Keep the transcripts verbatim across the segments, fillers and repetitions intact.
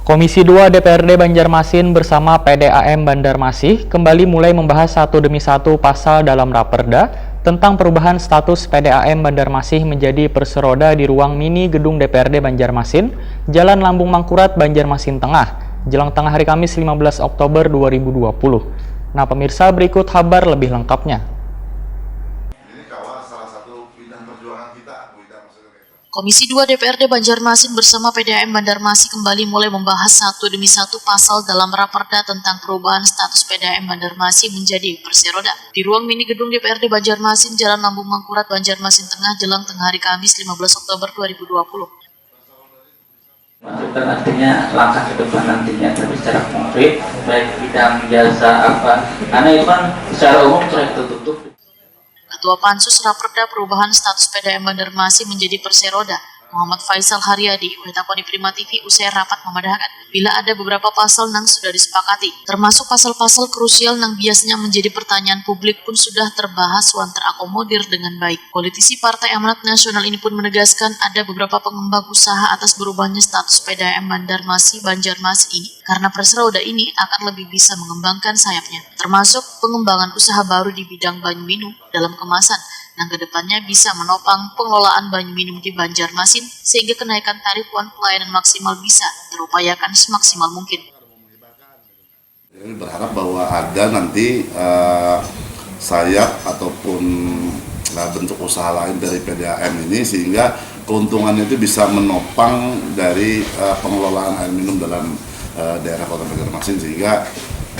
Komisi dua D P R D Banjarmasin bersama P D A M Bandarmasih kembali mulai membahas satu demi satu pasal dalam Raperda tentang perubahan status P D A M Bandarmasih menjadi Perseroda di ruang mini gedung D P R D Banjarmasin, Jalan Lambung Mangkurat, Banjarmasin Tengah, jelang tengah hari Kamis lima belas Oktober dua ribu dua puluh. Nah, pemirsa, berikut habar lebih lengkapnya. Komisi dua D P R D Banjarmasin bersama P D A M Bandarmasih kembali mulai membahas satu demi satu pasal dalam Raperda tentang perubahan status P D A M Bandarmasih menjadi Perseroda. Di ruang mini gedung D P R D Banjarmasin, Jalan Lambung Mangkurat, Banjarmasin Tengah, jelang tengah hari Kamis lima belas Oktober dua ribu dua puluh. Masukan artinya langkah ke depan nantinya, tapi secara konkret baik bidang jasa apa, karena itu kan secara umum sudah tertutup. Ketua Pansus Raperda Perubahan Status P D A M Banjarmasin menjadi Perseroda, Muhammad Faisal Haryadi, ulih takoni Prima T V usai rapat mamadahakan, bila ada beberapa pasal nang sudah disepakati, termasuk pasal-pasal krusial nang biasanya menjadi pertanyaan publik pun sudah terbahas wan terakomodir dengan baik. Politisi Partai Amanat Nasional ini pun menegaskan ada beberapa pengembang usaha atas berubahnya status P D A M Banjarmasin Banjarmasin ini karena Perseroda ini akan lebih bisa mengembangkan sayapnya, termasuk pengembangan usaha baru di bidang banyu minum dalam kemasan nang kedepannya bisa menopang pengelolaan banyu minum di Banjarmasin sehingga kenaikan tarif wan pelayanan maksimal bisa terupayakan semaksimal mungkin. Kami berharap bahwa ada nanti uh, sayap ataupun uh, bentuk usaha lain dari P D A M ini sehingga keuntungannya itu bisa menopang dari uh, pengelolaan air minum dalam uh, daerah Kota Banjarmasin sehingga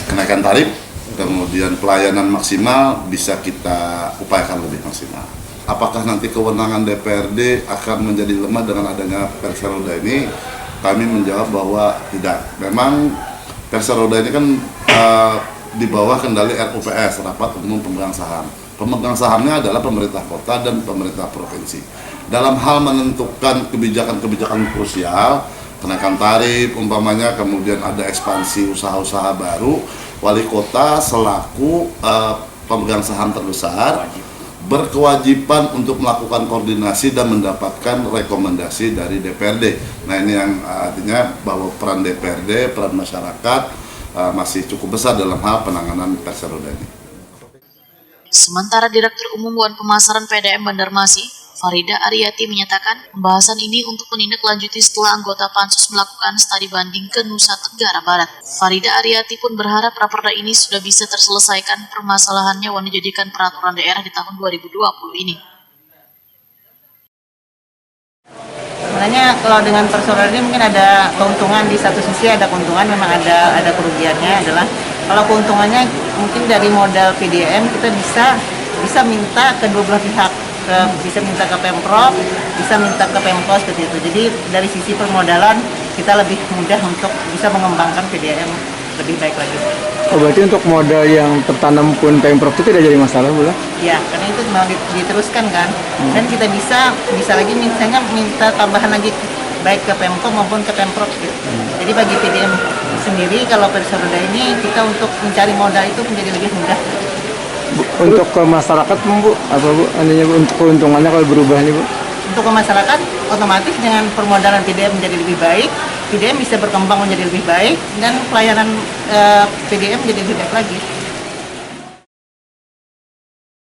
kenaikan tarif kemudian pelayanan maksimal bisa kita upayakan lebih maksimal. Apakah nanti kewenangan D P R D akan menjadi lemah dengan adanya Perseroda ini? Kami menjawab bahwa tidak. Memang Perseroda ini kan uh, di bawah kendali R U P S, Rapat Umum Pemegang Saham. Pemegang sahamnya adalah pemerintah kota dan pemerintah provinsi. Dalam hal menentukan kebijakan-kebijakan krusial, kenaikan tarif umpamanya, kemudian ada ekspansi usaha-usaha baru, wali kota selaku uh, pemegang saham terbesar berkewajiban untuk melakukan koordinasi dan mendapatkan rekomendasi dari D P R D. Nah, ini yang artinya bahwa peran D P R D, peran masyarakat uh, masih cukup besar dalam hal penanganan Perseroda ini. Sementara Direktur Umum Wan Pemasaran P D M Bandarmasi, Farida Ariati menyatakan, pembahasan ini untuk menindaklanjuti setelah anggota Pansus melakukan studi banding ke Nusa Tenggara Barat. Farida Ariati pun berharap raperda ini sudah bisa terselesaikan permasalahannya wan dijadikan peraturan daerah di tahun dua ribu dua puluh ini. Sebenarnya kalau dengan perseroda ini mungkin ada keuntungan di satu sisi, ada keuntungan, memang ada ada kerugiannya adalah kalau keuntungannya mungkin dari modal P D M kita bisa bisa minta kedua belah pihak, ke, bisa minta ke Pemprov, bisa minta ke Pemkot seperti itu. Jadi dari sisi permodalan kita lebih mudah untuk bisa mengembangkan P D M lebih baik lagi. Oh, berarti untuk modal yang tertanam pun Pemprov itu tidak jadi masalah, Bu? Ya, karena itu mau diteruskan kan. Hmm. Dan kita bisa bisa lagi misalnya minta tambahan lagi baik ke Pemko maupun ke Pemprov gitu. Hmm. Jadi bagi P D M sendiri kalau Perseroda ini kita untuk mencari modal itu menjadi lebih mudah. Bu, untuk ke masyarakat, Bu, apa Bu, aninya Bu, untuk keuntungannya kalau berubah ini, Bu? Untuk ke masyarakat, otomatis dengan permodalan P D M menjadi lebih baik, P D M bisa berkembang menjadi lebih baik dan pelayanan eh, P D M menjadi lebih baik lagi.